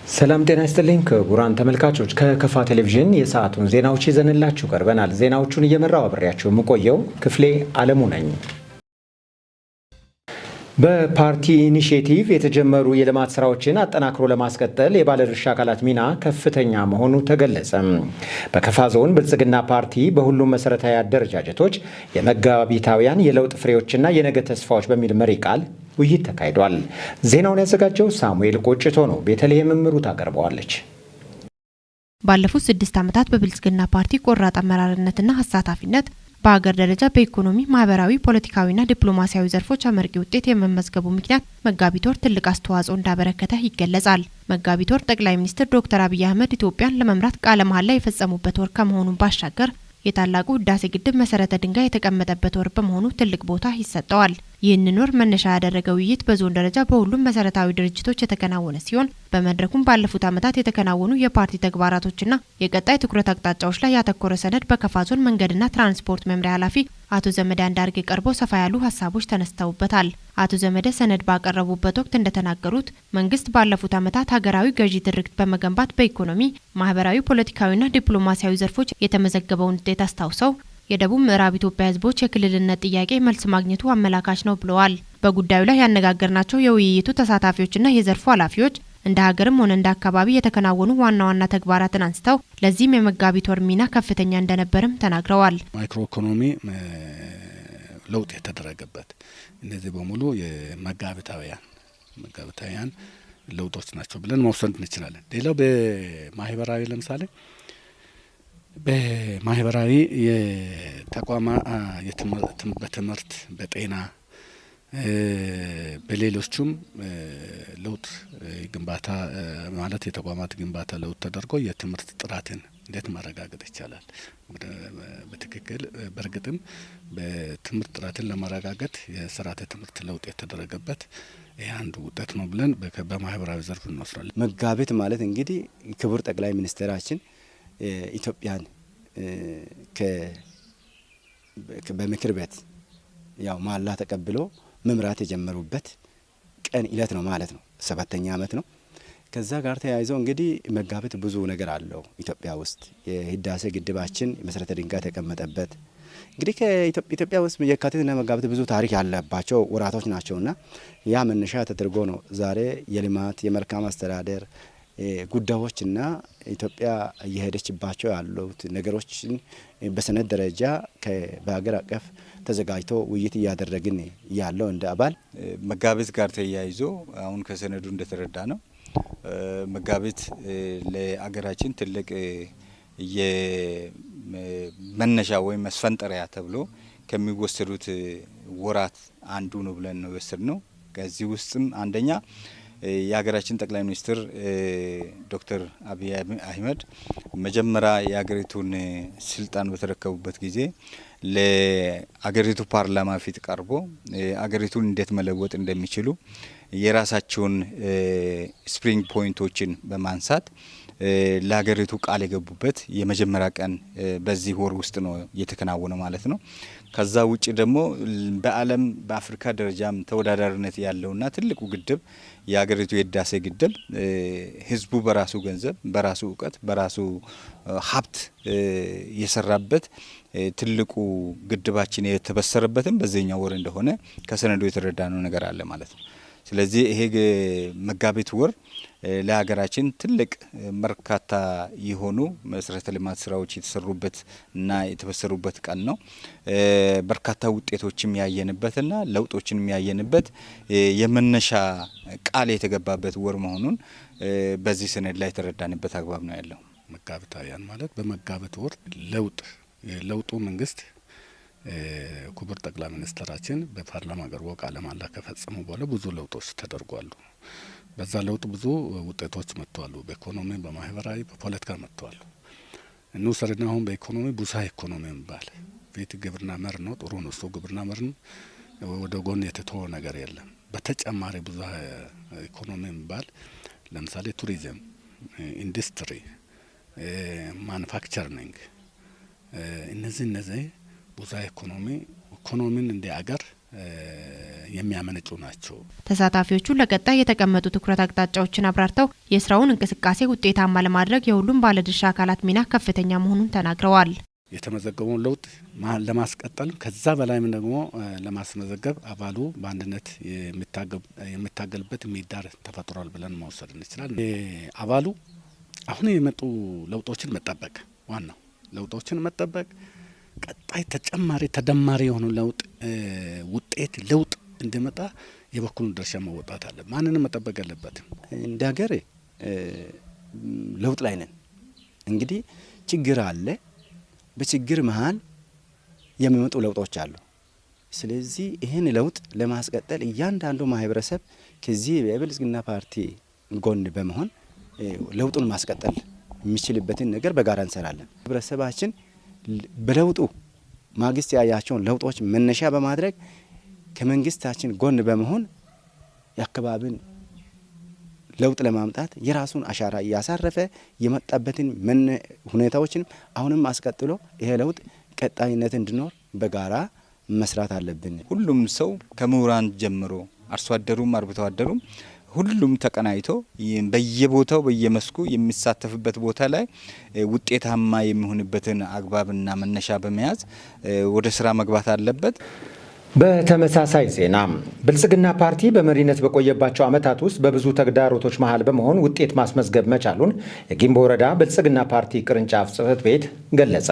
ሰላም ጤና ይስጥልኝ ክቡራን ተመልካቾች፣ ከከፋ ቴሌቪዥን የሰዓቱን ዜናዎች ይዘንላችሁ ቀርበናል። ዜናዎቹን እየመራው አብሬያችሁ የምቆየው ክፍሌ አለሙ ነኝ። በፓርቲ initiative የተጀመሩ የልማት ስራዎችን አጠናክሮ ለማስቀጠል የባለድርሻ አካላት ሚና ከፍተኛ መሆኑ ተገለጸ። በከፋ ዞን ብልጽግና ፓርቲ በሁሉም መሰረታዊ አደረጃጀቶች የመጋቢታውያን የለውጥ ፍሬዎችና የነገ ተስፋዎች በሚል መሪ ቃል ውይይት ተካሂዷል። ዜናውን ያዘጋጀው ሳሙኤል ቆጭቶ ነው። ቤተልሔም እምሩ ታቀርበዋለች። ባለፉት 6 ዓመታት በብልጽግና ፓርቲ ቆራጥ አመራርነትና አሳታፊነት በሀገር ደረጃ በኢኮኖሚ፣ ማህበራዊ፣ ፖለቲካዊና ዲፕሎማሲያዊ ዘርፎች አመርቂ ውጤት የመመዝገቡ ምክንያት መጋቢት ወር ትልቅ አስተዋጽኦ እንዳበረከተ ይገለጻል። መጋቢት ወር ጠቅላይ ሚኒስትር ዶክተር አብይ አህመድ ኢትዮጵያን ለመምራት ቃለ መሐላ የፈጸሙበት ወር ከመሆኑም ባሻገር የታላቁ ህዳሴ ግድብ መሰረተ ድንጋይ የተቀመጠበት ወር በመሆኑ ትልቅ ቦታ ይሰጠዋል። ይህንን ወር መነሻ ያደረገ ውይይት በዞን ደረጃ በሁሉም መሰረታዊ ድርጅቶች የተከናወነ ሲሆን፣ በመድረኩም ባለፉት ዓመታት የተከናወኑ የፓርቲ ተግባራቶችና የቀጣይ ትኩረት አቅጣጫዎች ላይ ያተኮረ ሰነድ በከፋ ዞን መንገድና ትራንስፖርት መምሪያ ኃላፊ አቶ ዘመደ አንዳርጌ ቀርቦ ሰፋ ያሉ ሀሳቦች ተነስተውበታል። አቶ ዘመደ ሰነድ ባቀረቡበት ወቅት እንደተናገሩት፣ መንግስት ባለፉት ዓመታት ሀገራዊ ገዢ ትርክት በመገንባት በኢኮኖሚ፣ ማህበራዊ፣ ፖለቲካዊና ዲፕሎማሲያዊ ዘርፎች የተመዘገበውን ውጤት አስታውሰው፣ የደቡብ ምዕራብ ኢትዮጵያ ህዝቦች የክልልነት ጥያቄ መልስ ማግኘቱ አመላካች ነው ብለዋል። በጉዳዩ ላይ ያነጋገርናቸው የውይይቱ ተሳታፊዎችና የዘርፉ ኃላፊዎች እንደ ሀገርም ሆነ እንደ አካባቢ የተከናወኑ ዋና ዋና ተግባራትን አንስተው፣ ለዚህም የመጋቢት ወር ሚና ከፍተኛ እንደነበርም ተናግረዋል። ማይክሮ ኢኮኖሚ ለውጥ የተደረገበት፣ እነዚህ በሙሉ የመጋቢታውያን ለውጦች ናቸው ብለን መውሰድ እንችላለን። ሌላው በማህበራዊ፣ ለምሳሌ በማህበራዊ የተቋማ በትምህርት፣ በጤና፣ በሌሎቹም ለውጥ ግንባታ፣ ማለት የተቋማት ግንባታ ለውጥ ተደርጎ የትምህርት ጥራትን እንዴት ማረጋገጥ ይቻላል? በትክክል በእርግጥም በትምህርት ጥራትን ለማረጋገጥ የስርዓተ ትምህርት ለውጥ የተደረገበት ይህ አንዱ ውጤት ነው ብለን በማህበራዊ ዘርፍ እንወስዳለን። መጋቢት ማለት እንግዲህ ክቡር ጠቅላይ ሚኒስትራችን ኢትዮጵያን በምክር ቤት ያው መሃላ ተቀብሎ መምራት የጀመሩበት ቀን እለት ነው ማለት ነው። ሰባተኛ ዓመት ነው። ከዛ ጋር ተያይዞ እንግዲህ መጋቢት ብዙ ነገር አለው። ኢትዮጵያ ውስጥ የህዳሴ ግድባችን መሰረተ ድንጋይ የተቀመጠበት፣ እንግዲህ ከኢትዮጵያ ውስጥ የካቲትና መጋቢት ብዙ ታሪክ ያለባቸው ወራቶች ናቸውና ያ መነሻ ተደርጎ ነው ዛሬ የልማት፣ የመልካም አስተዳደር ጉዳዮችና ኢትዮጵያ እየሄደችባቸው ያሉት ነገሮችን በሰነድ ደረጃ በሀገር አቀፍ ተዘጋጅቶ ውይይት እያደረግን ያለው እንደ አባል። መጋቢት ጋር ተያይዞ አሁን ከሰነዱ እንደተረዳነው መጋቢት ለአገራችን ትልቅ የመነሻ ወይም መስፈንጠሪያ ተብሎ ከሚወሰዱት ወራት አንዱ ነው ብለን ነው የወሰድነው። ከዚህ ውስጥም አንደኛ የሀገራችን ጠቅላይ ሚኒስትር ዶክተር አብይ አህመድ መጀመሪያ የሀገሪቱን ስልጣን በተረከቡበት ጊዜ ለአገሪቱ ፓርላማ ፊት ቀርቦ አገሪቱን እንዴት መለወጥ እንደሚችሉ የራሳቸውን spring point ኦችን በማንሳት ለሀገሪቱ ቃል የገቡበት የመጀመሪያ ቀን በዚህ ወር ውስጥ ነው የተከናወነው ማለት ነው። ከዛ ውጭ ደግሞ በዓለም፣ በአፍሪካ ደረጃም ተወዳዳሪነት ያለውና ትልቁ ግድብ የሀገሪቱ የህዳሴ ግድብ ህዝቡ በራሱ ገንዘብ፣ በራሱ እውቀት፣ በራሱ ሀብት የሰራበት ትልቁ ግድባችን የተበሰረበትም በዚህኛው ወር እንደሆነ ከሰነዱ የተረዳነው ነገር አለ ማለት ነው። ስለዚህ ይሄ መጋቢት ወር ለሀገራችን ትልቅ በርካታ የሆኑ መሰረተ ልማት ስራዎች የተሰሩበት እና የተበሰሩበት ቀን ነው። በርካታ ውጤቶችም ያየንበትና ለውጦችንም ያየንበት የመነሻ ቃል የተገባበት ወር መሆኑን በዚህ ሰነድ ላይ የተረዳንበት አግባብ ነው ያለው። መጋቢታውያን ማለት በመጋቢት ወር ለውጥ የለውጡ መንግስት ክቡር ጠቅላይ ሚኒስትራችን በፓርላማ ቀርቦ ቃለ መሃላ ከፈጸሙ በኋላ ብዙ ለውጦች ተደርጓሉ። በዛ ለውጥ ብዙ ውጤቶች መጥተዋሉ። በኢኮኖሚ፣ በማህበራዊ፣ በፖለቲካ መጥተዋሉ። እንውሰድና አሁን በኢኮኖሚ ብዝሃ ኢኮኖሚ የሚባል፣ ፊት ግብርና መር ነው፣ ጥሩ ነው እሱ፣ ግብርና መርን ወደ ጎን የተተወ ነገር የለም። በተጨማሪ ብዝሃ ኢኮኖሚ የሚባል ለምሳሌ ቱሪዝም፣ ኢንዱስትሪ፣ manufacturing፣ እነዚህ ብዝሃ ኢኮኖሚ ኢኮኖሚን እንደ አገር የሚያመነጩ ናቸው። ተሳታፊዎቹ ለቀጣይ የተቀመጡ ትኩረት አቅጣጫዎችን አብራርተው የስራውን እንቅስቃሴ ውጤታማ ለማድረግ የሁሉም ባለድርሻ አካላት ሚና ከፍተኛ መሆኑን ተናግረዋል። የተመዘገበውን ለውጥ ለማስቀጠል ከዛ በላይም ደግሞ ለማስመዘገብ አባሉ በአንድነት የሚታገልበት ምህዳር ተፈጥሯል ብለን መውሰድ እንችላለን። አባሉ አሁን የመጡ ለውጦችን መጠበቅ፣ ዋናው ለውጦችን መጠበቅ፣ ቀጣይ ተጨማሪ ተደማሪ የሆኑ ለውጥ ውጤት ለውጥ እንዲመጣ የበኩሉን ድርሻ መወጣት አለ። ማንንም መጠበቅ ያለበትም። እንደ ሀገር ለውጥ ላይ ነን። እንግዲህ ችግር አለ። በችግር መሀል የሚመጡ ለውጦች አሉ። ስለዚህ ይህን ለውጥ ለማስቀጠል እያንዳንዱ ማህበረሰብ ከዚህ የብልጽግና ፓርቲ ጎን በመሆን ለውጡን ማስቀጠል የሚችልበትን ነገር በጋራ እንሰራለን። ህብረተሰባችን በለውጡ ማግስት ያያቸውን ለውጦች መነሻ በማድረግ ከመንግስታችን ጎን በመሆን የአካባቢን ለውጥ ለማምጣት የራሱን አሻራ እያሳረፈ የመጣበትን ሁኔታዎችን አሁንም አስቀጥሎ ይሄ ለውጥ ቀጣይነት እንዲኖር በጋራ መስራት አለብን። ሁሉም ሰው ከምሁራን ጀምሮ አርሶ አደሩም አርብቶ አደሩም ሁሉም ተቀናይቶ በየቦታው በየመስኩ የሚሳተፍበት ቦታ ላይ ውጤታማ የሚሆንበትን አግባብና መነሻ በመያዝ ወደ ስራ መግባት አለበት። በተመሳሳይ ዜና ብልጽግና ፓርቲ በመሪነት በቆየባቸው ዓመታት ውስጥ በብዙ ተግዳሮቶች መሃል በመሆን ውጤት ማስመዝገብ መቻሉን የጊምቦ ወረዳ ብልጽግና ፓርቲ ቅርንጫፍ ጽሕፈት ቤት ገለጸ።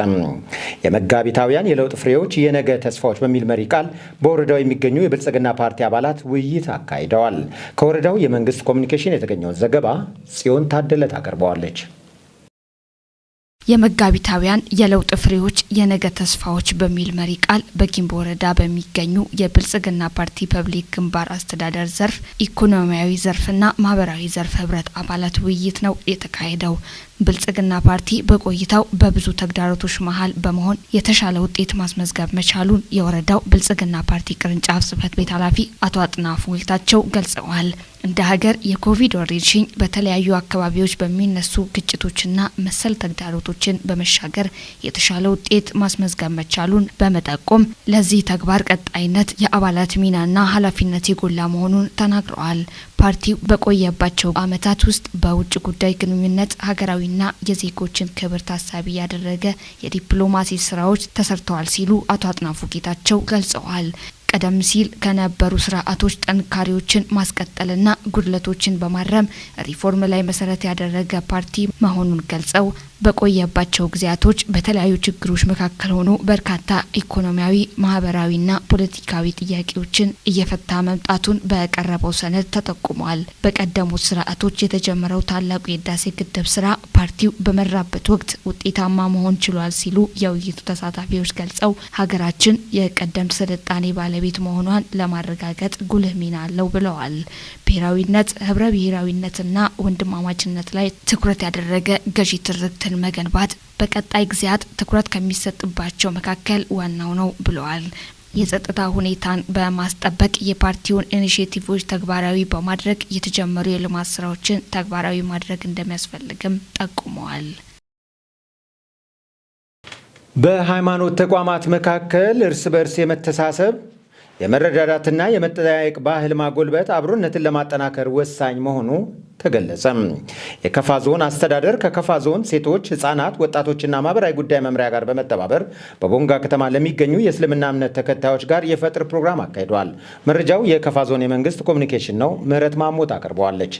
የመጋቢታውያን የለውጥ ፍሬዎች የነገ ተስፋዎች በሚል መሪ ቃል በወረዳው የሚገኙ የብልጽግና ፓርቲ አባላት ውይይት አካሂደዋል። ከወረዳው የመንግስት ኮሚኒኬሽን የተገኘውን ዘገባ ጽዮን ታደለ ታቀርበዋለች። የመጋቢታውያን የለውጥ ፍሬዎች የነገ ተስፋዎች በሚል መሪ ቃል በጊምቦ ወረዳ በሚገኙ የብልጽግና ፓርቲ ፐብሊክ ግንባር አስተዳደር ዘርፍ፣ ኢኮኖሚያዊ ዘርፍና ማህበራዊ ዘርፍ ህብረት አባላት ውይይት ነው የተካሄደው። ብልጽግና ፓርቲ በቆይታው በብዙ ተግዳሮቶች መሀል በመሆን የተሻለ ውጤት ማስመዝገብ መቻሉን የወረዳው ብልጽግና ፓርቲ ቅርንጫፍ ጽህፈት ቤት ኃላፊ አቶ አጥናፉ ጌታቸው ገልጸዋል። እንደ ሀገር የኮቪድ ወረርሽኝ፣ በተለያዩ አካባቢዎች በሚነሱ ግጭቶችና መሰል ተግዳሮቶችን በመሻገር የተሻለ ውጤት ማስመዝገብ መቻሉን በመጠቆም ለዚህ ተግባር ቀጣይነት የአባላት ሚናና ኃላፊነት የጎላ መሆኑን ተናግረዋል። ፓርቲው በቆየባቸው ዓመታት ውስጥ በውጭ ጉዳይ ግንኙነት ሀገራዊና የዜጎችን ክብር ታሳቢ ያደረገ የዲፕሎማሲ ስራዎች ተሰርተዋል ሲሉ አቶ አጥናፉ ጌታቸው ገልጸዋል። ቀደም ሲል ከነበሩ ስርዓቶች ጥንካሬዎችን ማስቀጠልና ጉድለቶችን በማረም ሪፎርም ላይ መሰረት ያደረገ ፓርቲ መሆኑን ገልጸው፣ በቆየባቸው ጊዜያቶች በተለያዩ ችግሮች መካከል ሆኖ በርካታ ኢኮኖሚያዊ፣ ማህበራዊና ፖለቲካዊ ጥያቄዎችን እየፈታ መምጣቱን በቀረበው ሰነድ ተጠቁሟል። በቀደሙት ስርዓቶች የተጀመረው ታላቁ የህዳሴ ግድብ ስራ ፓርቲው በመራበት ወቅት ውጤታማ መሆን ችሏል ሲሉ የውይይቱ ተሳታፊዎች ገልጸው፣ ሀገራችን የቀደምት ስልጣኔ ባለቤት መሆኗን ለማረጋገጥ ጉልህ ሚና አለው ብለዋል። ብሔራዊነት፣ ህብረ ብሔራዊነትና ወንድማማችነት ላይ ትኩረት ያደረገ ገዢ ትርክትን መገንባት በቀጣይ ጊዜያት ትኩረት ከሚሰጥባቸው መካከል ዋናው ነው ብለዋል። የጸጥታ ሁኔታን በማስጠበቅ የፓርቲውን ኢኒሼቲቮች ተግባራዊ በማድረግ የተጀመሩ የልማት ስራዎችን ተግባራዊ ማድረግ እንደሚያስፈልግም ጠቁመዋል። በሃይማኖት ተቋማት መካከል እርስ በእርስ የመተሳሰብ፣ የመረዳዳትና የመጠያየቅ ባህል ማጎልበት አብሮነትን ለማጠናከር ወሳኝ መሆኑ ተገለጸ። የከፋ ዞን አስተዳደር ከከፋ ዞን ሴቶች፣ ህፃናት፣ ወጣቶችና ማህበራዊ ጉዳይ መምሪያ ጋር በመተባበር በቦንጋ ከተማ ለሚገኙ የእስልምና እምነት ተከታዮች ጋር የፈጥር ፕሮግራም አካሂደዋል። መረጃው የከፋ ዞን የመንግስት ኮሚኒኬሽን ነው። ምህረት ማሞት አቅርበዋለች።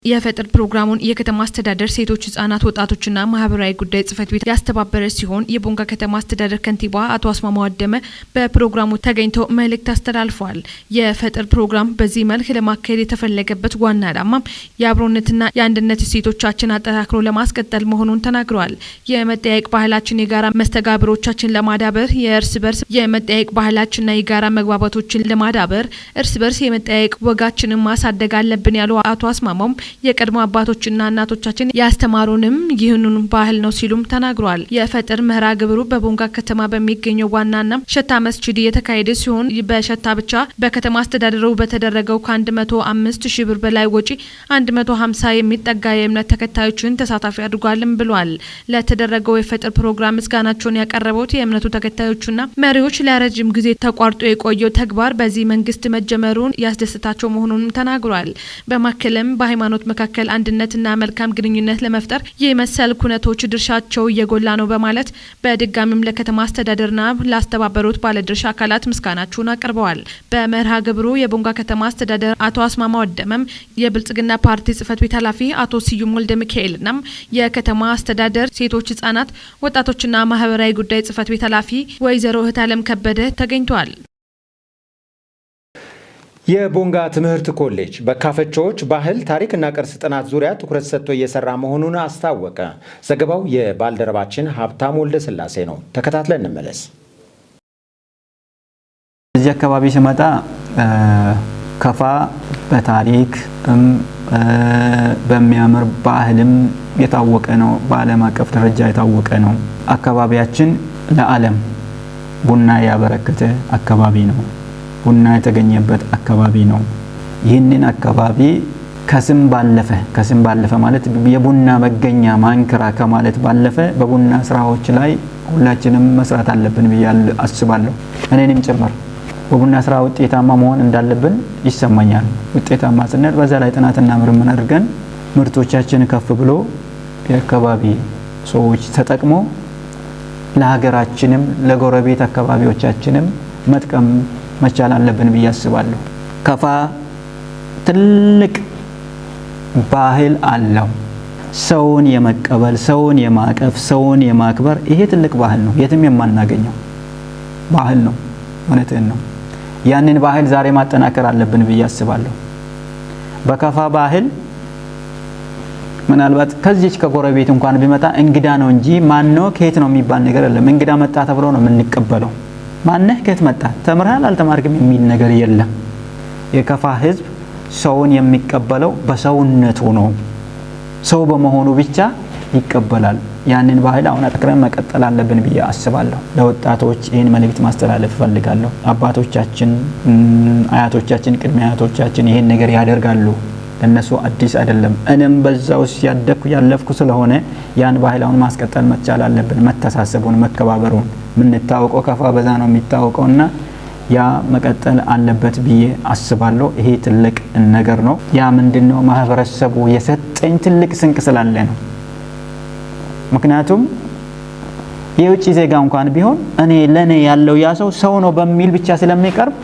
የፈጥር ፕሮግራሙን የከተማ አስተዳደር ሴቶች፣ ህጻናት፣ ወጣቶችና ማህበራዊ ጉዳይ ጽህፈት ቤት ያስተባበረ ሲሆን የቦንጋ ከተማ አስተዳደር ከንቲባ አቶ አስማማው አደመ በፕሮግራሙ ተገኝተው መልእክት አስተላልፈዋል። የፈጥር ፕሮግራም በዚህ መልክ ለማካሄድ የተፈለገበት ዋና ዓላማም የአብሮነትና የአንድነት እሴቶቻችን አጠናክሮ ለማስቀጠል መሆኑን ተናግረዋል። የመጠያየቅ ባህላችን የጋራ መስተጋብሮቻችን ለማዳበር፣ የእርስ በርስ የመጠያየቅ ባህላችንና የጋራ መግባባቶችን ለማዳበር እርስ በርስ የመጠያየቅ ወጋችንን ማሳደግ አለብን ያሉ አቶ አስማማውም የቀድሞ አባቶችና እናቶቻችን ያስተማሩንም ይህንኑ ባህል ነው ሲሉም ተናግሯል። የፈጥር መርሃ ግብሩ በቦንጋ ከተማ በሚገኘው ዋናና ሸታ መስጂድ የተካሄደ ሲሆን በሸታ ብቻ በከተማ አስተዳደሩ በተደረገው ከ105 ሺህ ብር በላይ ወጪ 150 የሚጠጋ የእምነት ተከታዮችን ተሳታፊ አድርጓልም ብሏል። ለተደረገው የፈጥር ፕሮግራም ምስጋናቸውን ያቀረቡት የእምነቱ ተከታዮችና መሪዎች ለረጅም ጊዜ ተቋርጦ የቆየው ተግባር በዚህ መንግስት መጀመሩን ያስደስታቸው መሆኑንም ተናግሯል። በማከልም በሃይማኖት መካከል አንድነትና መልካም ግንኙነት ለመፍጠር የመሰል ኩነቶች ድርሻቸው እየጎላ ነው በማለት በድጋሚም ለከተማ አስተዳደርና ላስተባበሩት ባለድርሻ አካላት ምስጋናቸውን አቅርበዋል። በመርሃ ግብሩ የቦንጋ ከተማ አስተዳደር አቶ አስማማው አደመም፣ የብልጽግና ፓርቲ ጽህፈት ቤት ኃላፊ አቶ ስዩም ወልደ ሚካኤልና የከተማ አስተዳደር ሴቶች፣ ህጻናት፣ ወጣቶችና ማህበራዊ ጉዳይ ጽህፈት ቤት ኃላፊ ወይዘሮ እህታለም ከበደ ተገኝቷል። የቦንጋ ትምህርት ኮሌጅ በካፈቾዎች ባህል፣ ታሪክና ቅርስ ጥናት ዙሪያ ትኩረት ሰጥቶ እየሰራ መሆኑን አስታወቀ። ዘገባው የባልደረባችን ሀብታሙ ወልደ ስላሴ ነው። ተከታትለን እንመለስ። እዚህ አካባቢ ስመጣ ከፋ በታሪክም በሚያምር ባህልም የታወቀ ነው። በዓለም አቀፍ ደረጃ የታወቀ ነው። አካባቢያችን ለዓለም ቡና ያበረከተ አካባቢ ነው። ቡና የተገኘበት አካባቢ ነው። ይህንን አካባቢ ከስም ባለፈ ማለት የቡና መገኛ ማንክራ ከማለት ባለፈ በቡና ስራዎች ላይ ሁላችንም መስራት አለብን ብዬ አስባለሁ። እኔንም ጭምር በቡና ስራ ውጤታማ መሆን እንዳለብን ይሰማኛል። ውጤታማ ስንል በዛ ላይ ጥናትና ምርምር አድርገን ምርቶቻችን ከፍ ብሎ የአካባቢ ሰዎች ተጠቅሞ ለሀገራችንም ለጎረቤት አካባቢዎቻችንም መጥቀም መቻል አለብን ብዬ አስባለሁ። ከፋ ትልቅ ባህል አለው። ሰውን የመቀበል፣ ሰውን የማቀፍ፣ ሰውን የማክበር ይሄ ትልቅ ባህል ነው። የትም የማናገኘው ባህል ነው። እውነትህን ነው። ያንን ባህል ዛሬ ማጠናከር አለብን ብዬ አስባለሁ። በከፋ ባህል ምናልባት ከዚች ከጎረቤት እንኳን ቢመጣ እንግዳ ነው እንጂ ማነው ከየት ነው የሚባል ነገር የለም። እንግዳ መጣ ተብሎ ነው የምንቀበለው። ማነህ፣ ከየት መጣ፣ ተምረሃል አልተማርክም የሚል ነገር የለም። የከፋ ህዝብ ሰውን የሚቀበለው በሰውነቱ ነው። ሰው በመሆኑ ብቻ ይቀበላል። ያንን ባህል አሁን አጠክረን መቀጠል አለብን ብዬ አስባለሁ። ለወጣቶች ይህን መልእክት ማስተላለፍ እፈልጋለሁ። አባቶቻችን፣ አያቶቻችን፣ ቅድመ አያቶቻችን ይህን ነገር ያደርጋሉ። ለነሱ አዲስ አይደለም። እኔም በዛ ውስጥ ያደግኩ ያለፍኩ ስለሆነ ያን ባህል አሁን ማስቀጠል መቻል አለብን። መተሳሰቡን፣ መከባበሩን የምንታወቀው ከፋ በዛ ነው የሚታወቀውና ያ መቀጠል አለበት ብዬ አስባለሁ። ይሄ ትልቅ ነገር ነው። ያ ምንድነው ማህበረሰቡ የሰጠኝ ትልቅ ስንቅ ስላለ ነው። ምክንያቱም የውጭ ዜጋ እንኳን ቢሆን እኔ ለኔ ያለው ያ ሰው ሰው ነው በሚል ብቻ ስለሚቀርብ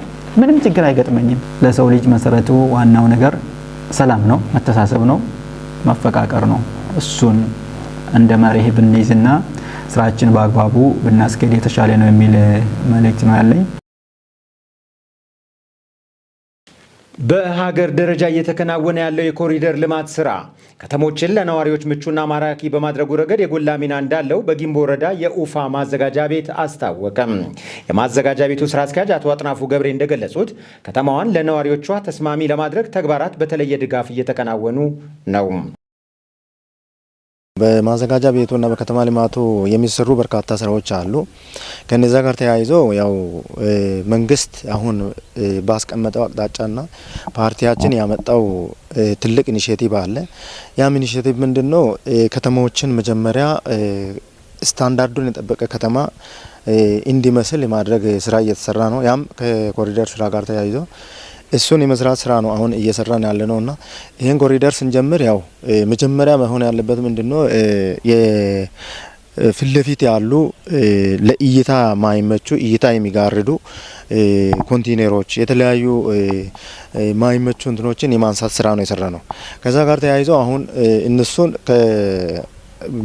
ምንም ችግር አይገጥመኝም። ለሰው ልጅ መሰረቱ ዋናው ነገር ሰላም ነው፣ መተሳሰብ ነው፣ መፈቃቀር ነው። እሱን እንደ መርህ ብንይዝና ስራችን በአግባቡ ብናስኬድ የተሻለ ነው የሚል መልእክት ነው ያለኝ። በሀገር ደረጃ እየተከናወነ ያለው የኮሪደር ልማት ስራ ከተሞችን ለነዋሪዎች ምቹና ማራኪ በማድረጉ ረገድ የጎላ ሚና እንዳለው በጊምቦ ወረዳ የኡፋ ማዘጋጃ ቤት አስታወቀም። የማዘጋጃ ቤቱ ስራ አስኪያጅ አቶ አጥናፉ ገብሬ እንደገለጹት ከተማዋን ለነዋሪዎቿ ተስማሚ ለማድረግ ተግባራት በተለየ ድጋፍ እየተከናወኑ ነው። በማዘጋጃ ቤቱና በከተማ ልማቱ የሚሰሩ በርካታ ስራዎች አሉ። ከነዛ ጋር ተያይዞ ያው መንግስት አሁን ባስቀመጠው አቅጣጫና ፓርቲያችን ያመጣው ትልቅ initiative አለ። ያም initiative ምንድነው? ከተማዎችን መጀመሪያ ስታንዳርዱን የጠበቀ ከተማ እንዲመስል የማድረግ ስራ እየተሰራ ነው። ያም ከኮሪደር ስራ ጋር ተያይዞ እሱን የመስራት ስራ ነው አሁን እየሰራን ያለ ነውና ይሄን ኮሪደር ስንጀምር ያው መጀመሪያ መሆን ያለበት ምንድነው የፊት ለፊት ያሉ ለእይታ ማይመቹ እይታ የሚጋርዱ ኮንቴነሮች የተለያዩ ማይመቹ እንትኖችን የማንሳት ስራ ነው የሰራነው። ከዛ ጋር ተያይዞ አሁን እነሱን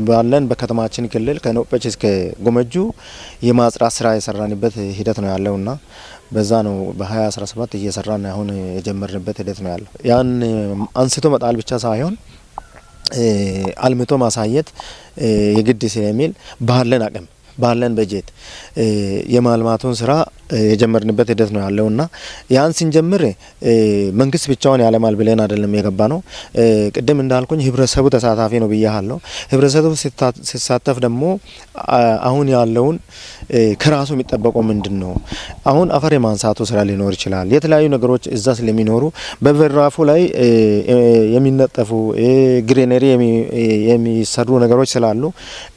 ባለን በከተማችን ክልል ከኖጴች እስከ ጎመጁ የማጽዳት ስራ የሰራንበት ሂደት ነው ያለውና በዛ ነው በ2017 እየሰራን አሁን የጀመርንበት ሂደት ነው ያለው። ያን አንስቶ መጣል ብቻ ሳይሆን አልምቶ ማሳየት የግድ ስለሚል ባለን አቅም ባለን በጀት የማልማቱን ስራ የጀመርንበት ሂደት ነው ያለውና ያን ስንጀምር መንግስት ብቻውን ያለማል ብለን አይደለም የገባ ነው። ቅድም እንዳልኩኝ ህብረተሰቡ ተሳታፊ ነው ብያለሁ። ህብረተሰቡ ሲሳተፍ ደግሞ አሁን ያለውን ከራሱ የሚጠበቀው ምንድነው? አሁን አፈር የማንሳቱ ስራ ሊኖር ይችላል። የተለያዩ ነገሮች እዛ ስለሚኖሩ በበራፉ ላይ የሚነጠፉ greenery የሚሰሩ ነገሮች ስላሉ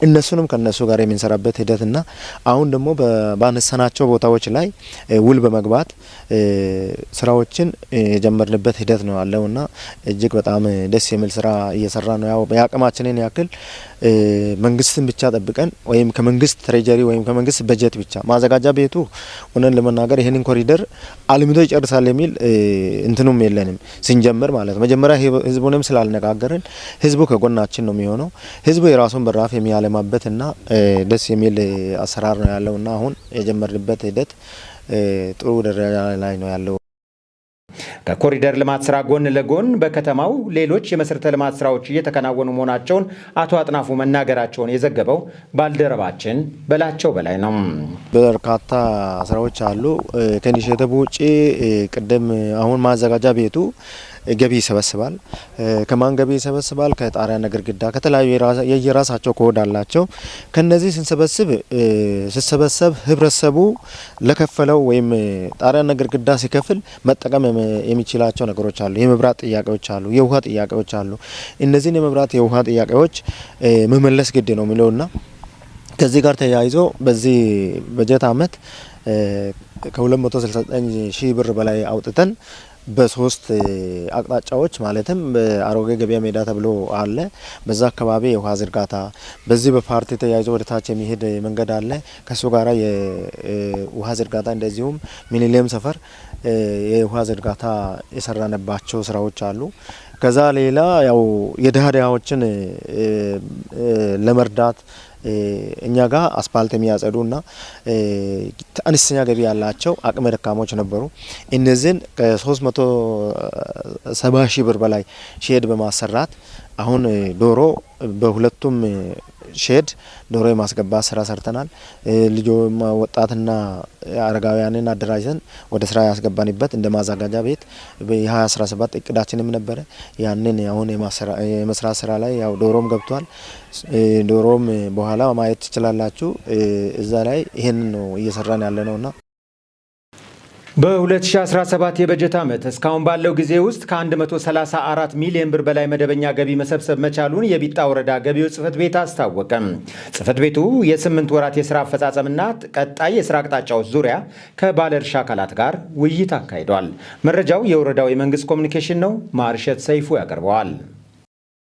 እነሱንም ከነሱ ጋር የምንሰራበት ሂደትና አሁን ደግሞ ባነሳናቸው ቦታዎች ላይ ውል በመግባት ስራዎችን የጀመርንበት ሂደት ነው ያለውና እጅግ በጣም ደስ የሚል ስራ እየሰራ ነው። ያው የአቅማችንን ያክል መንግስትን ብቻ ጠብቀን ወይም ከመንግስት treasury ወይም ከመንግስት በጀት ብቻ ማዘጋጃ ቤቱ ሆነን ለመናገር ይሄንን ኮሪደር አልምቶ ይጨርሳል የሚል እንትኑም የለንም ስንጀምር ማለት ነው። መጀመሪያ ህዝቡንም ስላልነጋገርን ህዝቡ ከጎናችን ነው የሚሆነው። ህዝቡ የራሱን በራፍ የሚያለማበትና ደስ የሚል አሰራር ነው ያለውና አሁን የጀመርንበት ሂደት ጥሩ ደረጃ ላይ ነው ያለው። ከኮሪደር ልማት ስራ ጎን ለጎን በከተማው ሌሎች የመሰረተ ልማት ስራዎች እየተከናወኑ መሆናቸውን አቶ አጥናፉ መናገራቸውን የዘገበው ባልደረባችን በላቸው በላይ ነው። በርካታ ስራዎች አሉ። ከ initiative ውጪ ቅድም አሁን ማዘጋጃ ቤቱ ገቢ ይሰበስባል። ከማን ገቢ ይሰበስባል? ከጣሪያና ግድግዳ ከተለያዩ የየራሳቸው ኮድ አላቸው። ከነዚህ ስንሰበስብ ሲሰበሰብ ህብረተሰቡ ለከፈለው ወይም ጣሪያና ግድግዳ ሲከፍል መጠቀም የሚችላቸው ነገሮች አሉ። የመብራት ጥያቄዎች አሉ፣ የውሃ ጥያቄዎች አሉ። እነዚህን የመብራት የውሃ ጥያቄዎች መመለስ ግድ ነው የሚለውና ከዚህ ጋር ተያይዞ በዚህ በጀት አመት ከ269 ሺህ ብር በላይ አውጥተን በሶስት አቅጣጫዎች ማለትም በአሮጌ ገበያ ሜዳ ተብሎ አለ፣ በዛ አካባቢ የውሃ ዝርጋታ፣ በዚህ በፓርቲ ተያይዞ ወደ ታች የሚሄድ መንገድ አለ፣ ከሱ ጋራ የውሃ ዝርጋታ፣ እንደዚሁም ሚሊኒየም ሰፈር የውሃ ዝርጋታ የሰራንባቸው ስራዎች አሉ። ከዛ ሌላ ያው የድሃ ድሃዎችን ለመርዳት እኛ ጋር አስፋልት የሚያጸዱና አነስተኛ ገቢ ያላቸው አቅመ ደካሞች ነበሩ። እነዚህን ከ370 ሺህ ብር በላይ shed በማሰራት አሁን ዶሮ በሁለቱም shed ዶሮ የማስገባት ስራ ሰርተናል። ልጆ ወጣትና አረጋውያንን አደራጅተን ወደ ስራ ያስገባንበት እንደ ማዘጋጃ ቤት በ2017 እቅዳችንም ነበረ። ያንን አሁን የመስራት ስራ ላይ ያው ዶሮም ገብቷል። ዶሮም በኋላ ማየት ትችላላችሁ። እዛ ላይ ይሄንን ነው እየሰራን ያለነውና በ2017 የበጀት ዓመት እስካሁን ባለው ጊዜ ውስጥ ከ134 ሚሊዮን ብር በላይ መደበኛ ገቢ መሰብሰብ መቻሉን የቢጣ ወረዳ ገቢዎች ጽሕፈት ቤት አስታወቀ። ጽሕፈት ቤቱ የ8 ወራት የስራ አፈጻጸምና ቀጣይ የስራ አቅጣጫዎች ዙሪያ ከባለድርሻ አካላት ጋር ውይይት አካሂዷል። መረጃው የወረዳው የመንግስት ኮሚኒኬሽን ነው። ማርሸት ሰይፉ ያቀርበዋል።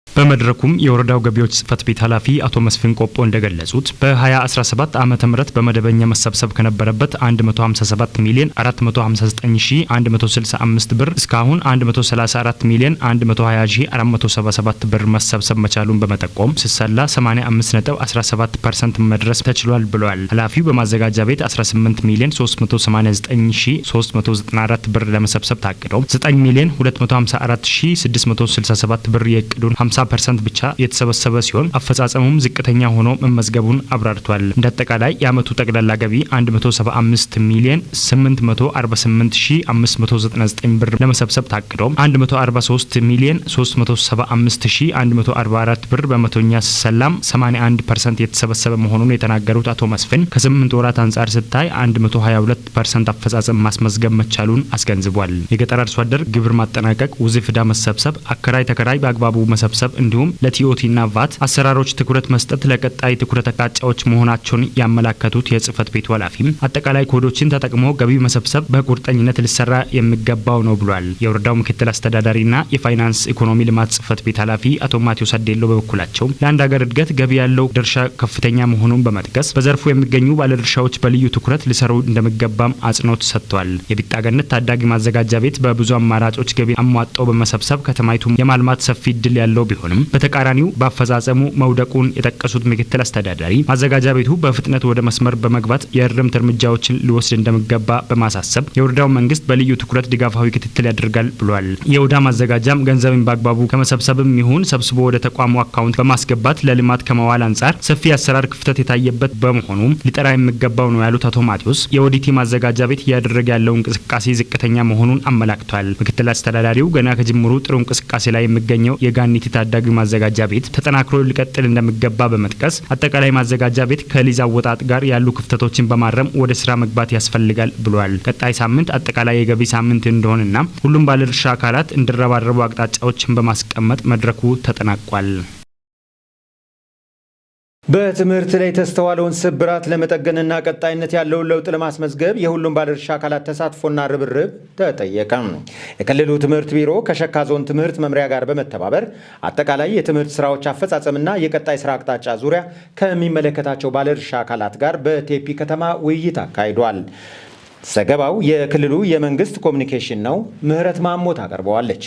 በመድረኩም የወረዳው ገቢዎች ጽሕፈት ቤት ኃላፊ አቶ መስፍን ቆጶ እንደገለጹት በ2017 ዓመተ ምህረት በመደበኛ መሰብሰብ ከነበረበት 157 ሚሊዮን 459165 ብር እስካሁን 134 ሚሊዮን 120477 ብር መሰብሰብ መቻሉን በመጠቆም ሲሰላ 85.17% መድረስ ተችሏል ብለዋል። ኃላፊው በማዘጋጃ ቤት 18 ሚሊዮን 389394 ብር ለመሰብሰብ ታቅዶ 9 ሚሊዮን 254667 ብር የእቅዱን 50% ብቻ የተሰበሰበ ሲሆን አፈጻጸሙም ዝቅተኛ ሆኖ መመዝገቡን አብራርቷል። እንደ አጠቃላይ የአመቱ ጠቅላላ ገቢ 175 ሚሊዮን 848599 ብር ለመሰብሰብ ታቅዶ 143 ሚሊዮን 375144 ብር በመቶኛ ሲሰላም 81% የተሰበሰበ መሆኑን የተናገሩት አቶ መስፍን ከ8 ወራት አንጻር ስታይ 122% አፈጻጸም ማስመዝገብ መቻሉን አስገንዝቧል። የገጠር አርሶ አደር ግብር ማጠናቀቅ፣ ውዝፍ ዕዳ መሰብሰብ፣ አከራይ ተከራይ በአግባቡ መሰብሰብ እንዲሁም ለ TOT እና ቫት አሰራሮች ትኩረት መስጠት ለቀጣይ ትኩረት አቅጣጫዎች መሆናቸውን ያመላከቱት የጽሕፈት ቤቱ ኃላፊም አጠቃላይ ኮዶችን ተጠቅሞ ገቢ መሰብሰብ በቁርጠኝነት ሊሰራ የሚገባው ነው ብሏል። የወረዳው ምክትል አስተዳዳሪና የፋይናንስ ኢኮኖሚ ልማት ጽሕፈት ቤት ኃላፊ አቶ ማቴዎስ አዴሎ በበኩላቸው ለአንድ ሀገር እድገት ገቢ ያለው ድርሻ ከፍተኛ መሆኑን በመጥቀስ በዘርፉ የሚገኙ ባለድርሻዎች በልዩ ትኩረት ሊሰሩ እንደሚገባም አጽንኦት ሰጥቷል። የቢጣ ገነት ታዳጊ ማዘጋጃ ቤት በብዙ አማራጮች ገቢ አሟጠው በመሰብሰብ ከተማይቱ የማልማት ሰፊ እድል ያለው ቢሆንም ቢሆንም በተቃራኒው በአፈጻጸሙ መውደቁን የጠቀሱት ምክትል አስተዳዳሪ ማዘጋጃ ቤቱ በፍጥነት ወደ መስመር በመግባት የእርምት እርምጃዎችን ሊወስድ እንደሚገባ በማሳሰብ የወረዳው መንግስት በልዩ ትኩረት ድጋፋዊ ክትትል ያደርጋል ብሏል። የወረዳ ማዘጋጃም ገንዘብን በአግባቡ ከመሰብሰብም ይሁን ሰብስቦ ወደ ተቋሙ አካውንት በማስገባት ለልማት ከመዋል አንጻር ሰፊ የአሰራር ክፍተት የታየበት በመሆኑ ሊጠራ የሚገባው ነው ያሉት አቶ ማቴዎስ የኦዲቲ ማዘጋጃ ቤት እያደረገ ያለው እንቅስቃሴ ዝቅተኛ መሆኑን አመላክቷል። ምክትል አስተዳዳሪው ገና ከጅምሩ ጥሩ እንቅስቃሴ ላይ የሚገኘው የጋኒቲ ታዳጊ ማዘጋጃ ቤት ተጠናክሮ ሊቀጥል እንደሚገባ በመጥቀስ አጠቃላይ ማዘጋጃ ቤት ከሊዝ አወጣጥ ጋር ያሉ ክፍተቶችን በማረም ወደ ስራ መግባት ያስፈልጋል ብሏል። ቀጣይ ሳምንት አጠቃላይ የገቢ ሳምንት እንደሆነና ሁሉም ባለድርሻ አካላት እንዲረባረቡ አቅጣጫዎችን በማስቀመጥ መድረኩ ተጠናቋል። በትምህርት ላይ የተስተዋለውን ስብራት ለመጠገንና ቀጣይነት ያለውን ለውጥ ለማስመዝገብ የሁሉም ባለድርሻ አካላት ተሳትፎና ርብርብ ተጠየቀ። የክልሉ ትምህርት ቢሮ ከሸካ ዞን ትምህርት መምሪያ ጋር በመተባበር አጠቃላይ የትምህርት ስራዎች አፈጻጸምና የቀጣይ ስራ አቅጣጫ ዙሪያ ከሚመለከታቸው ባለድርሻ አካላት ጋር በቴፒ ከተማ ውይይት አካሂዷል። ዘገባው የክልሉ የመንግስት ኮሚኒኬሽን ነው። ምህረት ማሞ ታቀርበዋለች።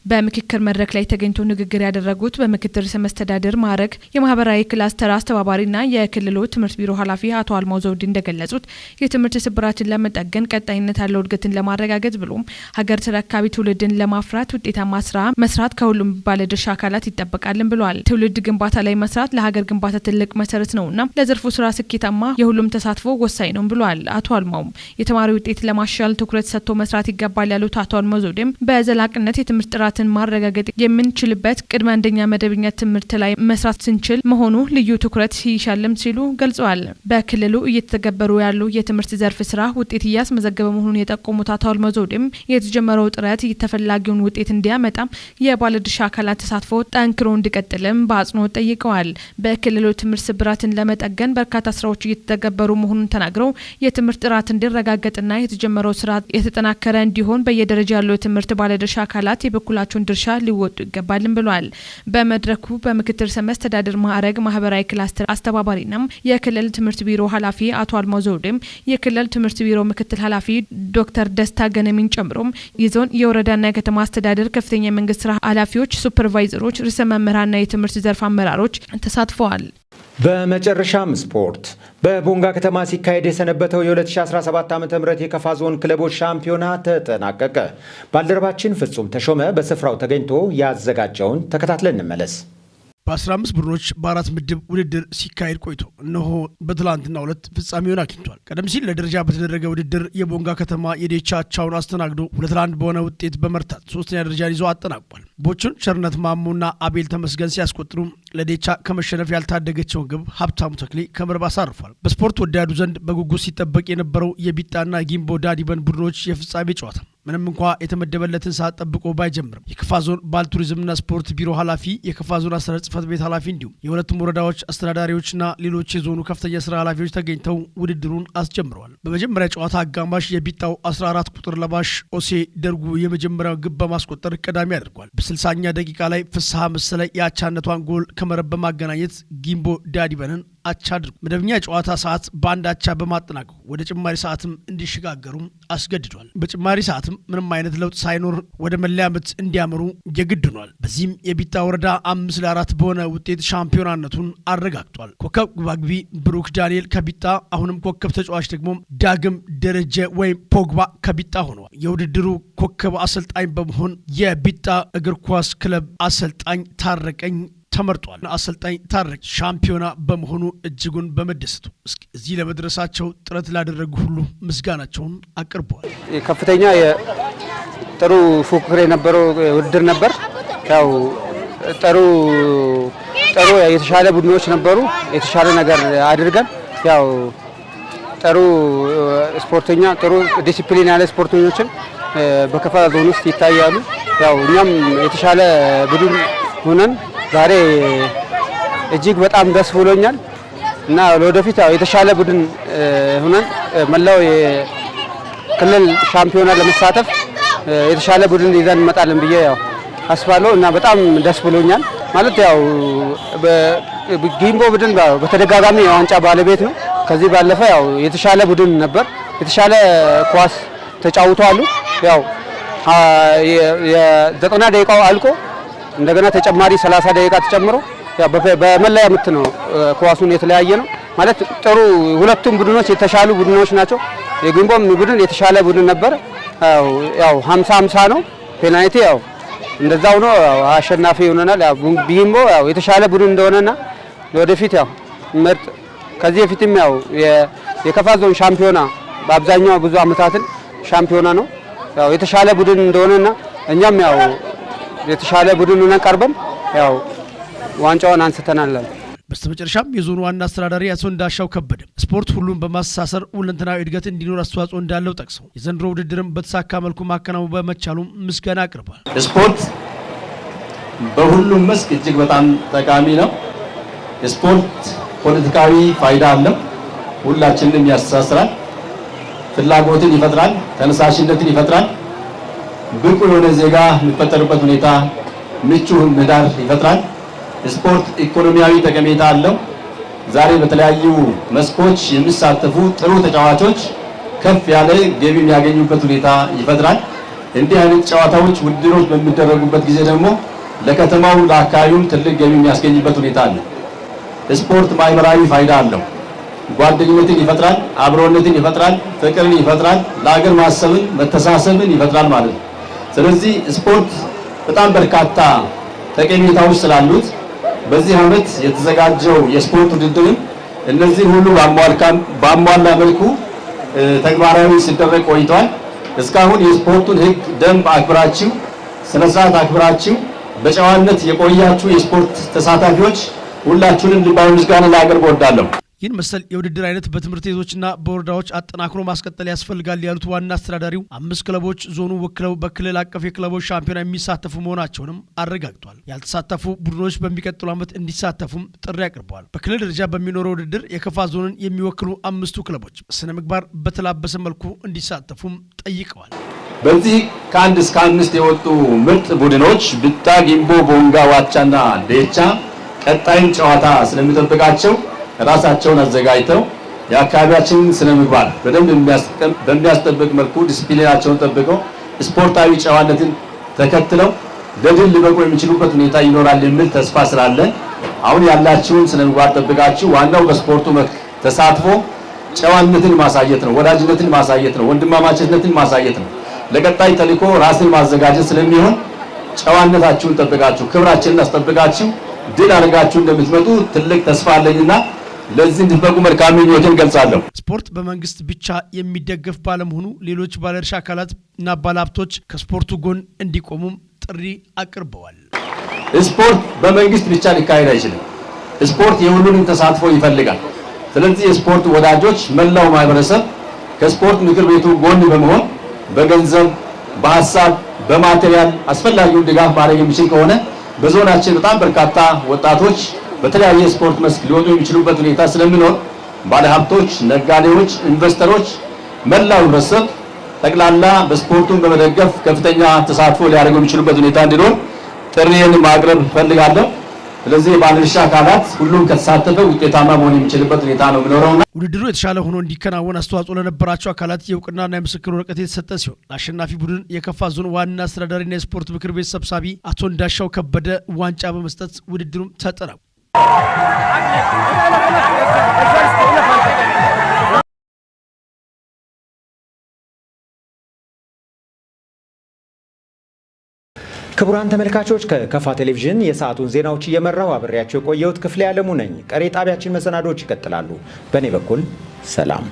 በምክክር መድረክ ላይ ተገኝቶ ንግግር ያደረጉት በምክትል ርዕሰ መስተዳድር ማዕረግ የማህበራዊ ክላስተር አስተባባሪና የክልሉ ትምህርት ቢሮ ኃላፊ አቶ አልማው ዘውዴ እንደገለጹት የትምህርት ስብራትን ለመጠገን፣ ቀጣይነት ያለው እድገትን ለማረጋገጥ ብሎም ሀገር ተረካቢ ትውልድን ለማፍራት ውጤታማ ስራ መስራት ከሁሉም ባለድርሻ አካላት ይጠበቃልን ብለዋል። ትውልድ ግንባታ ላይ መስራት ለሀገር ግንባታ ትልቅ መሰረት ነውና ለዘርፉ ስራ ስኬታማ የሁሉም ተሳትፎ ወሳኝ ነው ብለዋል። አቶ አልማውም የተማሪ ውጤት ለማሻሻል ትኩረት ሰጥቶ መስራት ይገባል ያሉት አቶ አልማው ዘውዴም በዘላቂነት የትምህርት ጥራትን ማረጋገጥ የምንችልበት ቅድመ አንደኛ መደበኛ ትምህርት ላይ መስራት ስንችል መሆኑ ልዩ ትኩረት ይሻልም ሲሉ ገልጸዋል። በክልሉ እየተተገበሩ ያሉ የትምህርት ዘርፍ ስራ ውጤት እያስመዘገበ መሆኑን የጠቆሙት አቶ አልማው ዘውዴም የተጀመረው ጥረት የተፈላጊውን ውጤት እንዲያመጣ የባለድርሻ አካላት ተሳትፎ ጠንክሮ እንዲቀጥልም በአጽንኦት ጠይቀዋል። በክልሉ ትምህርት ስብራትን ለመጠገን በርካታ ስራዎች እየተተገበሩ መሆኑን ተናግረው የትምህርት ጥራት እንዲረጋገጥና የተጀመረው ስራ የተጠናከረ እንዲሆን በየደረጃ ያሉ የትምህርት ባለድርሻ አካላት የበኩላቸውን ድርሻ ሊወጡ ይገባልም ብሏል። በመድረኩ በምክትል ርዕሰ መስተዳድር ማዕረግ ማህበራዊ ክላስተር አስተባባሪና የክልል ትምህርት ቢሮ ኃላፊ አቶ አልማው ዘውዴም፣ የክልል ትምህርት ቢሮ ምክትል ኃላፊ ዶክተር ደስታ ገነሚን ጨምሮም የዞን፣ የወረዳና የከተማ አስተዳደር ከፍተኛ የመንግስት ስራ ኃላፊዎች፣ ሱፐርቫይዘሮች፣ ርዕሰ መምህራንና የትምህርት ዘርፍ አመራሮች ተሳትፈዋል። በመጨረሻም ስፖርት። በቦንጋ ከተማ ሲካሄድ የሰነበተው የ2017 ዓ.ም የከፋ ዞን ክለቦች ሻምፒዮና ተጠናቀቀ። ባልደረባችን ፍጹም ተሾመ በስፍራው ተገኝቶ ያዘጋጀውን ተከታትለን እንመለስ። በ15 ቡድኖች በአራት ምድብ ውድድር ሲካሄድ ቆይቶ እነሆ በትላንትናው ዕለት ፍጻሜውን አግኝቷል። ቀደም ሲል ለደረጃ በተደረገ ውድድር የቦንጋ ከተማ የዴቻ አቻውን አስተናግዶ 2-1 በሆነ ውጤት በመርታት ሶስተኛ ደረጃን ይዞ አጠናቋል። ግቦቹን ቸርነት ማሞና አቤል ተመስገን ሲያስቆጥሩ ለዴቻ ከመሸነፍ ያልታደገቸውን ግብ ሀብታሙ ተክሌ ከመረብ አሳርፏል። በስፖርት ወዳዱ ዘንድ በጉጉት ሲጠበቅ የነበረው የቢጣና ጊምቦ ዳዲበን ቡድኖች የፍጻሜ ጨዋታ ምንም እንኳ የተመደበለትን ሰዓት ጠብቆ ባይጀምርም የከፋ ዞን ባህል ቱሪዝምና ስፖርት ቢሮ ኃላፊ፣ የከፋ ዞን አስተዳደር ጽሕፈት ቤት ኃላፊ እንዲሁም የሁለቱም ወረዳዎች አስተዳዳሪዎችና ሌሎች የዞኑ ከፍተኛ ስራ ኃላፊዎች ተገኝተው ውድድሩን አስጀምረዋል። በመጀመሪያ ጨዋታ አጋማሽ የቢጣው 14 ቁጥር ለባሽ ኦሴ ደርጉ የመጀመሪያው ግብ በማስቆጠር ቀዳሚ አድርጓል። በ60ኛ ደቂቃ ላይ ፍስሐ መሰለ የአቻነቷን ጎል ከመረብ በማገናኘት ጊምቦ ዳዲበንን አቻ አድርጎ መደበኛ የጨዋታ ሰዓት በአንድ አቻ በማጠናቀቁ ወደ ጭማሪ ሰዓትም እንዲሸጋገሩም አስገድዷል። በጭማሪ ሰዓትም ምንም አይነት ለውጥ ሳይኖር ወደ መለያ ምት እንዲያመሩ የግድ ሆኗል። በዚህም የቢጣ ወረዳ 5-4 በሆነ ውጤት ሻምፒዮናነቱን አረጋግጧል። ኮከብ ግብ አግቢ ብሩክ ዳንኤል ከቢጣ፣ አሁንም ኮከብ ተጫዋች ደግሞ ዳግም ደረጀ ወይም ፖግባ ከቢጣ ሆነዋል። የውድድሩ ኮከብ አሰልጣኝ በመሆን የቢጣ እግር ኳስ ክለብ አሰልጣኝ ታረቀኝ ተመርጧል። አሰልጣኝ ታረቅ ሻምፒዮና በመሆኑ እጅጉን በመደሰቱ እዚህ ለመድረሳቸው ጥረት ላደረጉ ሁሉ ምስጋናቸውን አቅርበዋል። ከፍተኛ ጥሩ ፉክክር የነበረው ውድድር ነበር። ያው ጥሩ ጥሩ የተሻለ ቡድኖች ነበሩ። የተሻለ ነገር አድርገን ያው ጥሩ ስፖርተኛ፣ ጥሩ ዲሲፕሊን ያለ ስፖርተኞችን በከፋ ዞን ውስጥ ይታያሉ። ያው እኛም የተሻለ ቡድን ሆነን ዛሬ እጅግ በጣም ደስ ብሎኛል እና ለወደፊት ያው የተሻለ ቡድን ሆነን መላው የክልል ሻምፒዮና ለመሳተፍ የተሻለ ቡድን ይዘን እንመጣለን ብዬ ያው አስባለሁ እና በጣም ደስ ብሎኛል። ማለት ያው ጊምቦ ቡድን በተደጋጋሚ የዋንጫ ባለቤት ነው። ከዚህ ባለፈ ያው የተሻለ ቡድን ነበር። የተሻለ ኳስ ተጫውተዋል። ያው የ90 ደቂቃው አልቆ እንደገና ተጨማሪ 30 ደቂቃ ተጨምሮ ያው በመለያ ምት ነው ኳሱን የተለያየ ነው ማለት ጥሩ ሁለቱም ቡድኖች የተሻሉ ቡድኖች ናቸው። የጊምቦም ቡድን የተሻለ ቡድን ነበር። ያው 50-50 ነው ፔናልቲ ያው እንደዛው ነው አሸናፊ ሆነናል። ያው ጊምቦ ያው የተሻለ ቡድን እንደሆነና ወደፊት ያው ምርጥ ከዚህ በፊትም ያው የከፋ ዞን ሻምፒዮና በአብዛኛው ብዙ አመታትን ሻምፒዮና ነው። ያው የተሻለ ቡድን እንደሆነና እኛም ያው የተሻለ ቡድን ሆነን ቀርበን ያው ዋንጫውን አንስተናል። በስተመጨረሻም የዞኑ ዋና አስተዳዳሪ አቶ እንዳሻው ከበደ ስፖርት ሁሉን በማስተሳሰር ሁለንተናዊ እድገት እንዲኖር አስተዋጽኦ እንዳለው ጠቅሰው የዘንድሮ ውድድርም በተሳካ መልኩ ማከናወን በመቻሉ ምስጋና አቅርበዋል። ስፖርት በሁሉም መስክ እጅግ በጣም ጠቃሚ ነው። ስፖርት ፖለቲካዊ ፋይዳ አለው። ሁላችንንም ያስተሳስራል፣ ፍላጎትን ይፈጥራል፣ ተነሳሽነትን ይፈጥራል። ብቁ የሆነ ዜጋ የሚፈጠርበት ሁኔታ ምቹ ምህዳር ይፈጥራል። ስፖርት ኢኮኖሚያዊ ጠቀሜታ አለው። ዛሬ በተለያዩ መስኮች የሚሳተፉ ጥሩ ተጫዋቾች ከፍ ያለ ገቢ የሚያገኙበት ሁኔታ ይፈጥራል። እንዲህ አይነት ጨዋታዎች፣ ውድድሮች በሚደረጉበት ጊዜ ደግሞ ለከተማው ለአካባቢውም ትልቅ ገቢ የሚያስገኝበት ሁኔታ አለ። ስፖርት ማህበራዊ ፋይዳ አለው። ጓደኝነትን ይፈጥራል፣ አብሮነትን ይፈጥራል፣ ፍቅርን ይፈጥራል፣ ለሀገር ማሰብን መተሳሰብን ይፈጥራል ማለት ነው። ስለዚህ ስፖርት በጣም በርካታ ጠቀሜታዎች ስላሉት በዚህ ዓመት የተዘጋጀው የስፖርት ውድድርም እነዚህን ሁሉ ባሟላ መልኩ ተግባራዊ ሲደረግ ቆይቷል። እስካሁን የስፖርቱን ሕግ ደንብ አክብራችሁ ስነ ስርዓት አክብራችሁ በጨዋነት የቆያችሁ የስፖርት ተሳታፊዎች ሁላችሁንም ልባዊ ምስጋና ላቀርብ እወዳለሁ። ይህን መሰል የውድድር አይነት በትምህርት ቤቶችና በወረዳዎች አጠናክሮ ማስቀጠል ያስፈልጋል ያሉት ዋና አስተዳዳሪው 5 ክለቦች ዞኑ ወክለው በክልል አቀፍ የክለቦች ሻምፒዮና የሚሳተፉ መሆናቸውንም አረጋግጧል። ያልተሳተፉ ቡድኖች በሚቀጥሉ ዓመት እንዲሳተፉም ጥሪ አቅርበዋል። በክልል ደረጃ በሚኖረው ውድድር የከፋ ዞንን የሚወክሉ 5ቱ ክለቦች ስነ ምግባር በተላበሰ መልኩ እንዲሳተፉም ጠይቀዋል። በዚህ ከ1 እስከ 5 የወጡ ምርጥ ቡድኖች ብጣ፣ ጊምቦ፣ ቦንጋ፣ ዋቻና ዴቻ ቀጣይን ጨዋታ ስለሚጠብቃቸው ራሳቸውን አዘጋጅተው የአካባቢያችንን ስነ ምግባር በደንብ በሚያስጠብቅ መልኩ ዲሲፕሊናቸውን ጠብቀው ስፖርታዊ ጨዋነትን ተከትለው ለድል ሊበቁ የሚችሉበት ሁኔታ ይኖራል የሚል ተስፋ ስላለ አሁን ያላችሁን ስነ ምግባር ጠብቃችሁ ዋናው በስፖርቱ ተሳትፎ ጨዋነትን ማሳየት ነው፣ ወዳጅነትን ማሳየት ነው፣ ወንድማማችነትን ማሳየት ነው። ለቀጣይ ተልዕኮ ራስን ማዘጋጀት ስለሚሆን ጨዋነታችሁን ጠብቃችሁ ክብራችንን አስጠብቃችሁ ድል አድርጋችሁ እንደምትመጡ ትልቅ ተስፋ አለኝና ለዚህ እንድትበቁ መልካም ምኞቴን ገልጻለሁ። ስፖርት በመንግስት ብቻ የሚደገፍ ባለመሆኑ ሌሎች ባለድርሻ አካላት እና ባለሀብቶች ከስፖርቱ ጎን እንዲቆሙም ጥሪ አቅርበዋል። ስፖርት በመንግስት ብቻ ሊካሄድ አይችልም። ስፖርት የሁሉንም ተሳትፎ ይፈልጋል። ስለዚህ የስፖርት ወዳጆች፣ መላው ማህበረሰብ ከስፖርት ምክር ቤቱ ጎን በመሆን በገንዘብ፣ በሀሳብ፣ በማቴሪያል አስፈላጊውን ድጋፍ ማድረግ የሚችል ከሆነ በዞናችን በጣም በርካታ ወጣቶች በተለያየ ስፖርት መስክ ሊወጡ የሚችሉበት ሁኔታ ስለሚኖር ባለሀብቶች፣ ነጋዴዎች፣ ኢንቨስተሮች፣ መላው ህብረተሰብ ጠቅላላ በስፖርቱን በመደገፍ ከፍተኛ ተሳትፎ ሊያደርጉ የሚችሉበት ሁኔታ እንዲኖር ጥሪዬን ማቅረብ እፈልጋለሁ። ስለዚህ የባለድርሻ አካላት ሁሉም ከተሳተፈ ውጤታማ መሆን የሚችልበት ሁኔታ ነው የሚኖረውና ውድድሩ የተሻለ ሆኖ እንዲከናወን አስተዋጽኦ ለነበራቸው አካላት የእውቅናና የምስክር ወረቀት የተሰጠ ሲሆን ለአሸናፊ ቡድን የከፋ ዞን ዋና አስተዳዳሪና የስፖርት ምክር ቤት ሰብሳቢ አቶ እንዳሻው ከበደ ዋንጫ በመስጠት ውድድሩም ተጠናቋል። ክቡራን ተመልካቾች ከከፋ ቴሌቪዥን የሰዓቱን ዜናዎች እየመራሁ አብሬያቸው የቆየሁት ክፍሌ ዓለሙ ነኝ። ቀሪ ጣቢያችን መሰናዶዎች ይቀጥላሉ። በእኔ በኩል ሰላም።